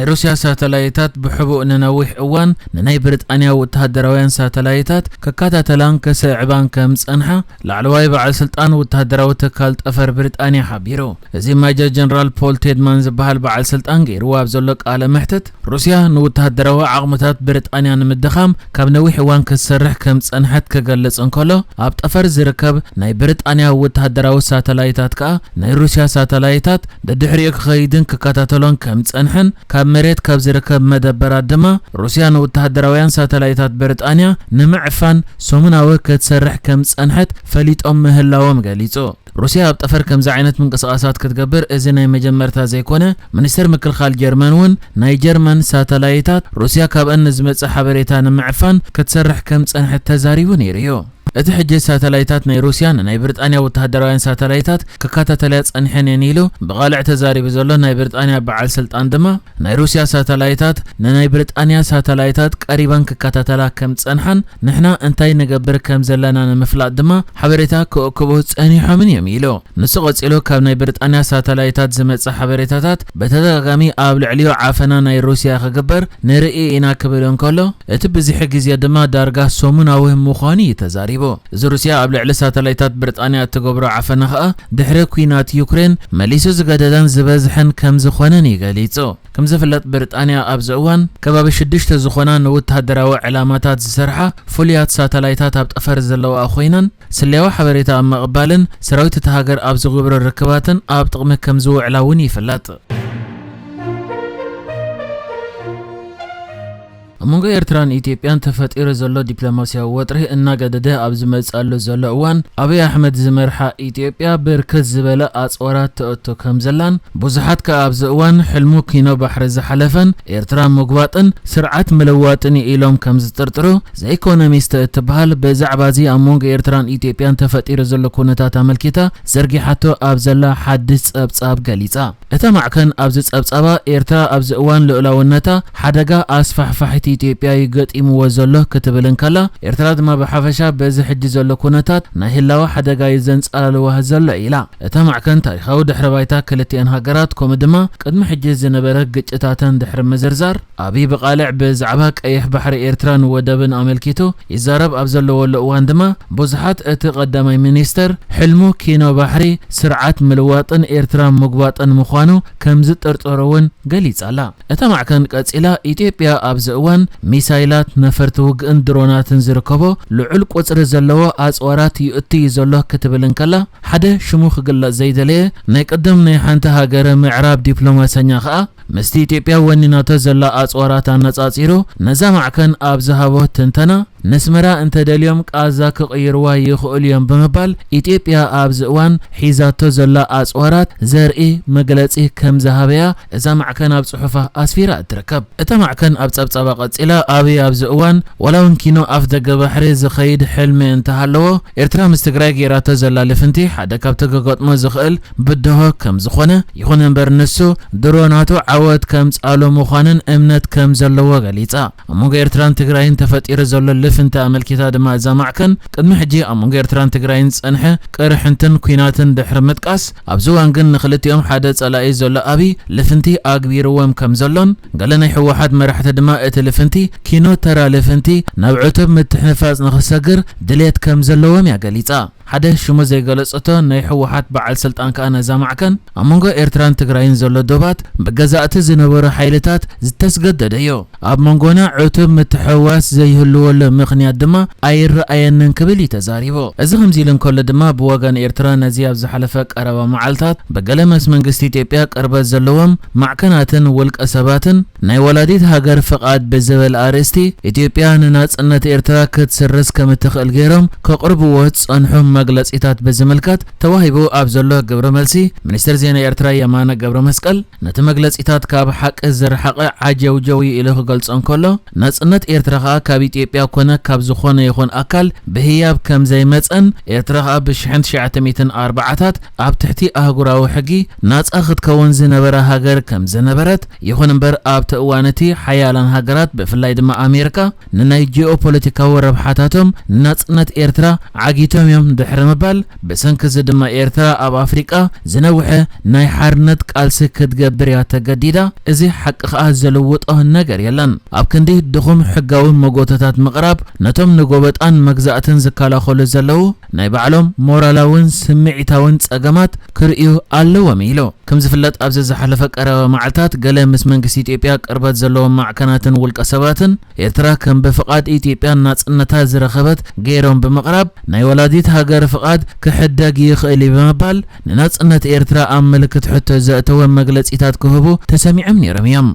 ሩስያ ሳተላይታት ብሕቡእ ንነዊሕ እዋን ንናይ ብሪጣንያ ወተሃደራውያን ሳተላይታት ክከታተላን ክስዕባን ከም ዝጸንሓ ላዕለዋይ በዓል ስልጣን ወተሃደራዊ ትካል ጠፈር ብሪጣንያ ሓቢሩ። እዚ ማጀር ጀነራል ፖል ቴድማን ዝበሃል በዓል ስልጣን ገይርዎ ኣብ ዘሎ ቃለ መሕትት፣ ሩስያ ንወተሃደራዊ ዓቕምታት ብሪጣንያ ንምድኻም ካብ ነዊሕ እዋን ክትሰርሕ ከም ዝጸንሐት ክገልጽ እንከሎ፣ ኣብ ጠፈር ዝርከብ ናይ ብሪጣንያ ወተሃደራዊ ሳተላይታት ከኣ ናይ ሩስያ ሳተላይታት ደድሕሪኡ ክኸይድን ክከታተሎን ከም ዝጸንሐን ካብ መሬት ካብ ዝርከብ መደበራት ድማ ሩስያ ንወተሃደራውያን ሳተላይታት ብሪጣንያ ንምዕፋን ሰሙናዊ ክትሰርሕ ከም ዝጸንሐት ፈሊጦም ምህላዎም ገሊጹ። ሩስያ ኣብ ጠፈር ከምዚ ዓይነት ምንቅስቓሳት ክትገብር እዚ ናይ መጀመርታ ዘይኮነ፣ ሚኒስትር ምክልኻል ጀርመን እውን ናይ ጀርመን ሳተላይታት ሩስያ ካብአን ንዝመጽእ ሓበሬታ ንምዕፋን ክትሰርሕ ከም ዝጸንሐት ተዛሪቡ ነይሩ እዩ። እቲ ሕጂ ሳተላይታት ናይ ሩስያን ናይ ብሪጣንያ ወተሃደራውያን ሳተላይታት ክከታተላ ጸኒሐን እየን ኢሉ ብቓልዕ ተዛሪቡ ዘሎ ናይ ብሪጣንያ በዓል ስልጣን ድማ፣ ናይ ሩስያ ሳተላይታት ንናይ ብሪጣንያ ሳተላይታት ቀሪበን ክከታተላ ከም ዝጸንሓን ንሕና እንታይ ንገብር ከም ዘለና ንምፍላጥ ድማ ሓበሬታ ክእክቡ ጸኒሖምን እዮም ኢሉ። ንሱ ቀጺሉ፣ ካብ ናይ ብሪጣንያ ሳተላይታት ዝመጽእ ሓበሬታታት ብተደጋጋሚ ኣብ ልዕሊኡ ዓፈና ናይ ሩስያ ክግበር ንርኢ ኢና ክብል እንከሎ፣ እቲ ብዝሒ ግዜ ድማ ዳርጋ ሰሙናዊ ምዃኑ እዩ ተዛሪቡ። እዚ ሩስያ ኣብ ልዕሊ ሳተላይታት ብሪጣንያ እትገብሮ ዓፈና ከኣ ድሕሪ ኲናት ዩክሬን መሊሱ ዝገደደን ዝበዝሐን ከም ዝኾነን እዩ ገሊጹ። ከም ዝፍለጥ ብሪጣንያ ኣብዚ እዋን ከባቢ ሽዱሽተ ዝኾና ንወተሃደራዊ ዕላማታት ዝሰርሓ ፍሉያት ሳተላይታት ኣብ ጠፈር ዘለዋ ኮይነን፣ ስለያዊ ሓበሬታ ኣብ ምቕባልን ሰራዊት እታ ሃገር ኣብ ዝገብሮ ርክባትን ኣብ ጥቕሚ ከም ዝውዕላ እውን ይፍለጥ። ኣብ መንጎ ኤርትራን ኢትዮጵያን ተፈጢሩ ዘሎ ዲፕሎማስያዊ ወጥሪ እናገደደ ኣብ ዝመጽኣሉ ዘሎ እዋን፣ ኣብይ ኣሕመድ ዝመርሓ ኢትዮጵያ ብርክት ዝበለ ኣጽዋራት ተእቶ ከም ዘላን፣ ብዙሓት ከኣ ኣብዚ እዋን ሕልሙ ኪኖ ባሕሪ ዝሓለፈን ኤርትራ ምግባጥን ስርዓት ምልዋጥን እዩ ኢሎም ከም ዝጥርጥሩ ዘ ኢኮኖሚስት እትበሃል ብዛዕባ እዚ ኣብ መንጎ ኤርትራን ኢትዮጵያን ተፈጢሩ ዘሎ ኩነታት ኣመልኪታ ዘርጊሓቶ ኣብ ዘላ ሓድሽ ጸብጻብ ገሊጻ። እታ ማዕከን ኣብዚ ጸብጻባ፣ ኤርትራ ኣብዚ እዋን ልኡላውነታ ሓደጋ ኣስፋሕፋሒት ኢትዮጵያ እዩ ገጢምዎ ዘሎ ክትብል እንከላ፣ ኤርትራ ድማ ብሓፈሻ በዚ ሕጂ ዘሎ ኩነታት ናይ ህላወ ሓደጋ እዩ ዘንጸላልዋ ዘሎ ኢላ። እታ ማዕከን ታሪኻዊ ድሕረ ባይታ ክልቲአን ሃገራት፣ ከምኡ ድማ ቅድሚ ሕጂ ዝነበረ ግጭታተን ድሕሪ ምዝርዛር፣ ኣብይ ብቓልዕ ብዛዕባ ቀይሕ ባሕሪ ኤርትራን ወደብን ኣመልኪቱ ይዛረብ ኣብ ዘለወሉ እዋን ድማ፣ ብዙሓት እቲ ቀዳማይ ሚኒስተር ሕልሙ ኪኖ ባሕሪ ስርዓት ምልዋጥን ኤርትራ ምግባጥን ምዃኑ ከም ዝጥርጥሩ እውን ገሊጻ ኣላ። እታ ማዕከን ቀጺላ፣ ኢትዮጵያ ኣብዚ እዋን ሚሳይላት፣ ነፈርቲ ውግእን ድሮናትን ዝርከቦ ልዑል ቁጽሪ ዘለዎ ኣጽዋራት ይእቱ እዩ ዘሎ ክትብል እንከላ፣ ሓደ ሽሙ ክግለጽ ዘይደለየ ናይ ቅድም ናይ ሓንቲ ሃገረ ምዕራብ ዲፕሎማሰኛ ከኣ፣ ምስቲ ኢትዮጵያ ወኒናቶ ዘላ ኣጽዋራት ኣነጻጺሩ፣ ነዛ ማዕከን ኣብ ዝሃቦ ትንተና፣ ነስመራ እንተደልዮም ቃዛ ክቕይርዋ ይኽእሉ እዮም ብምባል፣ ኢትዮጵያ ኣብዚ እዋን ሒዛቶ ዘላ ኣጽዋራት ዘርኢ መግለጺ ከም ዝሃበያ እዛ ማዕከን ኣብ ጽሑፋ ኣስፊራ እትርከብ። እታ ማዕከን ኣብ ጸብጻባ ቀጺላ፣ ኣብይ ኣብዚ እዋን ዋላ እውን ኪኖ ኣፍ ደገ ባሕሪ ዝኸይድ ሕልሚ እንተሃለዎ፣ ኤርትራ ምስ ትግራይ ገይራቶ ዘላ ልፍንቲ ሓደ ካብቲ ክገጥሞ ዝኽእል ብድሆ ከም ዝኾነ፣ ይኹን እምበር ንሱ ድሮናቱ ዓወት ከምጽኣሉ ምዃንን እምነት ከም ዘለዎ ገሊጻ። ኣብ መንጎ ኤርትራን ትግራይን ተፈጢሩ ዘሎ ልፍንቲ ኣመልኪታ ድማ እዛ ማዕከን፣ ቅድሚ ሕጂ ኣብ መንጎ ኤርትራን ትግራይን ዝጸንሐ ቅርሕንትን ኲናትን ድሕሪ ምጥቃስ፣ ኣብዚ እዋን ግን ንክልቲኦም ሓደ ጸላኢ ዘሎ ኣብይ ልፍንቲ ኣግቢርዎም ከም ዘሎን፣ ገለ ናይ ህወሓት መራሕቲ ድማ እቲ ልፍንቲ ኪኖ ተራ ልፍንቲ ናብ ዕቱብ ምትሕንፋጽ ንኽሰግር ድሌት ከም ዘለዎም እያ ገሊጻ። ሓደ ሽሙ ዘይገለጸቶ ናይ ህወሓት በዓል ስልጣን ከኣ ነዛ ማዕከን፣ ኣብ መንጎ ኤርትራን ትግራይን ዘሎ ዶባት ብገዛእቲ ዝነበሩ ሓይልታት ዝተስገደደ እዩ። ኣብ መንጎና ዕቱብ ምትሕውዋስ ዘይህልወሉ ምኽንያት ድማ ኣይረኣየንን ክብል እዩ ተዛሪቡ። እዚ ከምዚ ኢሉ እንከሎ ድማ ብወገን ኤርትራ ነዚ ኣብ ዝሓለፈ ቀረባ መዓልታት ብገለ ምስ መንግስቲ ኢትዮጵያ ቅርበት ዘለዎም ማዕከናትን ውልቀ ሰባትን ናይ ወላዲት ሃገር ፍቓድ ብዝብል ኣርእስቲ ኢትዮጵያ ንናጽነት ኤርትራ ክትስርዝ ከም እትኽእል ገይሮም ከቕርብዎ ዝጸንሑ መግለጺታት ብዝምልከት ተዋሂቡ ኣብ ዘሎ ግብረ መልሲ፣ ሚኒስትር ዜና ኤርትራ የማነ ገብረ መስቀል ነቲ መግለጺታት ካብ ሓቂ ዝረሓቐ ዓጀውጀው እዩ ኢሉ ክገልጾ እንከሎ፣ ናጽነት ኤርትራ ከኣ ካብ ኢትዮጵያ ኮነ ካብ ዝኾነ ይኹን ኣካል ብህያብ ከም ዘይመጸን፣ ኤርትራ ከኣ ብሽሕን ትሽዓተ ሚእትን ኣርባዓታት ኣብ ትሕቲ ኣህጉራዊ ሕጊ ናጻ ክትከውን ዝነበራ ሃገር ከም ዝነበረት፣ ይኹን እምበር ኣብቲ እዋን እቲ ሓያላን ሃገራት ብፍላይ ድማ ኣሜሪካ ንናይ ጂኦፖለቲካዊ ረብሓታቶም ንናጽነት ኤርትራ ዓጊቶም እዮም ድሕሪ ምባል፣ ብሰንኪ እዚ ድማ ኤርትራ ኣብ ኣፍሪቃ ዝነውሐ ናይ ሓርነት ቃልሲ ክትገብር እያ ተገዲዳ። እዚ ሓቂ ከኣ ዝልውጦ ነገር የለን። ኣብ ክንዲ ድኹም ሕጋዊ መጎተታት ምቕራብ፣ ነቶም ንጎበጣን መግዛእትን ዝከላኸሉ ዘለዉ ናይ ባዕሎም ሞራላውን ስምዒታውን ጸገማት ክርእዩ ኣለዎም ኢሉ። ከም ዝፍለጥ፣ ኣብዚ ዝሓለፈ ቀረባ መዓልታት ገለ ምስ መንግስቲ ኢትዮጵያ ቅርበት ዘለዎም ማዕከናትን ውልቀ ሰባትን፣ ኤርትራ ከም ብፍቓድ ኢትዮጵያ ናጽነታ ዝረኸበት ገይሮም ብምቕራብ፣ ናይ ወላዲት ሃገር ፍቓድ ክሕደግ ይኽእል እዩ ብምባል፣ ንናጽነት ኤርትራ ኣብ ምልክት ሕቶ ዘእተወ መግለጺታት ክህቡ ተሰሚዖም ነይሮም እዮም።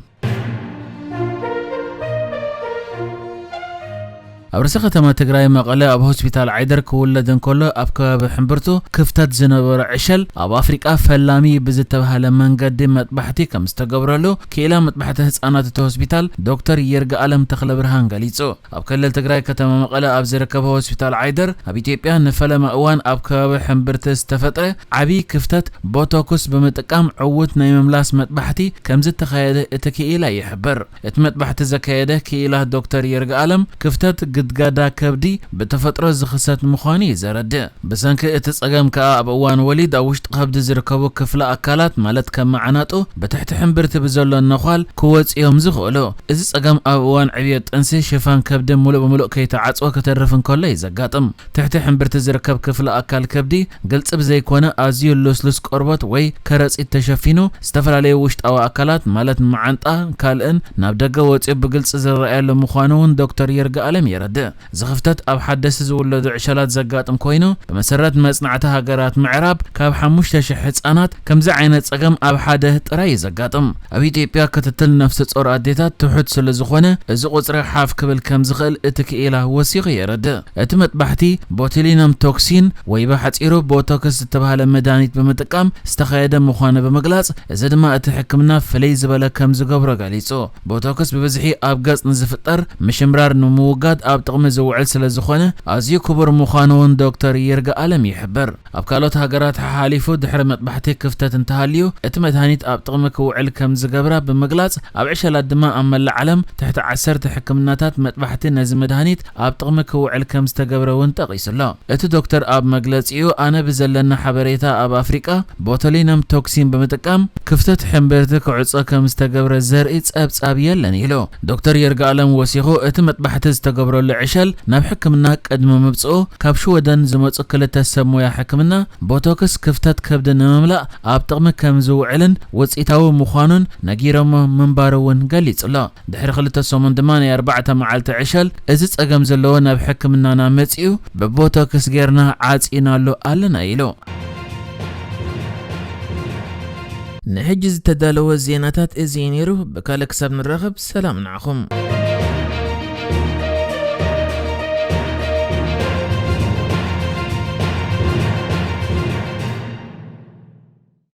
ኣብ ርእሰ ከተማ ትግራይ መቐለ ኣብ ሆስፒታል ዓይደር ክውለድ እንከሎ ኣብ ከባቢ ሕምብርቱ ክፍተት ዝነበሮ ዕሸል ኣብ ኣፍሪቃ ፈላሚ ብዝተባህለ መንገዲ መጥባሕቲ ከም ዝተገብረሉ ክኢላ መጥባሕቲ ህፃናት እቲ ሆስፒታል ዶክተር ይርጋኣለም ተኽለብርሃን ገሊጹ። ኣብ ክልል ትግራይ ከተማ መቐለ ኣብ ዝርከበ ሆስፒታል ዓይደር ኣብ ኢትዮጵያ ንፈለማ እዋን ኣብ ከባቢ ሕምብርቲ ዝተፈጥረ ዓብዪ ክፍተት ቦቶክስ ብምጥቃም ዕዉት ናይ ምምላስ መጥባሕቲ ከም ዝተኻየደ እቲ ክኢላ ይሕብር። እቲ መጥባሕቲ ዘካየደ ክኢላ ዶክተር ይርጋኣለም፣ ክፍተት ግድጋዳ ከብዲ ብተፈጥሮ ዝኽሰት ምዃኑ እዩ ዘረድእ። ብሰንኪ እቲ ጸገም ከኣ ኣብ እዋን ወሊድ ኣብ ውሽጢ ከብዲ ዝርከቡ ክፍለ ኣካላት ማለት ከም መዓናጡ ብትሕቲ ሕምብርቲ ብዘሎ ነዃል ክወጽኡ እዮም ዝኽእሉ። እዚ ጸገም ኣብ እዋን ዕብየት ጥንሲ ሽፋን ከብዲ ምሉእ ብምሉእ ከይተዓጽወ ክተርፍ እንከሎ እዩ ዘጋጥም። ትሕቲ ሕምብርቲ ዝርከብ ክፍለ ኣካል ከብዲ ግልጺ ብዘይኮነ ኣዝዩ ልስሉስ ቆርበት ወይ ከረጺት ተሸፊኑ፣ ዝተፈላለዩ ውሽጣዊ ኣካላት ማለት መዓንጣ ካልእን ናብ ደገ ወጺኡ ብግልጺ ዝረኣየሉ ምዃኑ እውን ዶክተር ይርጋኣለም የረድእ። እዚ ክፍተት ኣብ ሓደስቲ ዝውለዱ ዕሸላት ዘጋጥም ኮይኑ፣ ብመሰረት መጽናዕቲ ሃገራት ምዕራብ ካብ ሓሙሽተ ሽሕ ህጻናት ከምዚ ዓይነት ጸገም ኣብ ሓደ ጥራይ እዩ ዘጋጥም። ኣብ ኢትዮጵያ ክትትል ነፍሰ ጾር ኣዴታት ትሑት ስለ ዝኾነ፣ እዚ ቁጽሪ ሓፍ ክብል ከም ዝኽእል እቲ ክኢላ ወሲኹ የረድእ። እቲ መጥባሕቲ ቦቱሊነም ቶክሲን ወይ ብሓጺሩ ቦቶክስ ዝተባህለ መድሃኒት ብምጥቃም ዝተኻየደ ምዃኑ ብምግላጽ፣ እዚ ድማ እቲ ሕክምና ፍልይ ዝበለ ከም ዝገብሮ ገሊጹ። ቦቶክስ ብብዝሒ ኣብ ገጽ ንዝፍጠር ምሽምራር ንምውጋድ ኣብ ጥቕሚ ዝውዕል ስለ ዝኾነ ኣዝዩ ክቡር ምዃኑ እውን ዶክተር ይርጋኣለም ይሕብር። ኣብ ካልኦት ሃገራት ሓሓሊፉ ድሕሪ መጥባሕቲ ክፍተት እንተሃልዩ እቲ መድሃኒት ኣብ ጥቕሚ ክውዕል ከም ዝገብራ ብምግላጽ፣ ኣብ ዕሸላት ድማ ኣብ መላእ ዓለም ትሕቲ ዓሰርተ ሕክምናታት መጥባሕቲ ነዚ መድሃኒት ኣብ ጥቕሚ ክውዕል ከም ዝተገብረ እውን ጠቒሱ ኣሎ። እቲ ዶክተር ኣብ መግለጺኡ፣ ኣነ ብዘለና ሓበሬታ ኣብ ኣፍሪቃ ቦቶሊነም ቶክሲን ብምጥቃም ክፍተት ሕምብርቲ ክዕጾ ከም ዝተገብረ ዘርኢ ጸብጻብ የለን ኢሉ። ዶክተር ይርጋኣለም ወሲኹ፣ እቲ መጥባሕቲ ዝተገብረሉ ዕሸል ናብ ሕክምና ቅድሚ ምብጽኡ ካብ ሽወደን ዝመጹ ክልተ ሰብ ሞያ ሕክምና ቦቶክስ ክፍተት ከብዲ ንምምላእ ኣብ ጥቕሚ ከም ዝውዕልን ውጽኢታዊ ምዃኑን ነጊሮሞ ምንባሩ እውን ገሊጹ ኣሎ። ድሕሪ ክልተ ሰሙን ድማ ናይ ኣርባዕተ መዓልቲ ዕሸል እዚ ጸገም ዘለዎ ናብ ሕክምናና መጺኡ ብቦቶክስ ጌርና ዓጺናሉ ኣለና ኢሉ። ንሕጂ ዝተዳለወ ዜናታት እዚ እዩ ነይሩ። ብካልእ ክሳብ ንራኸብ ሰላም ንዓኹም።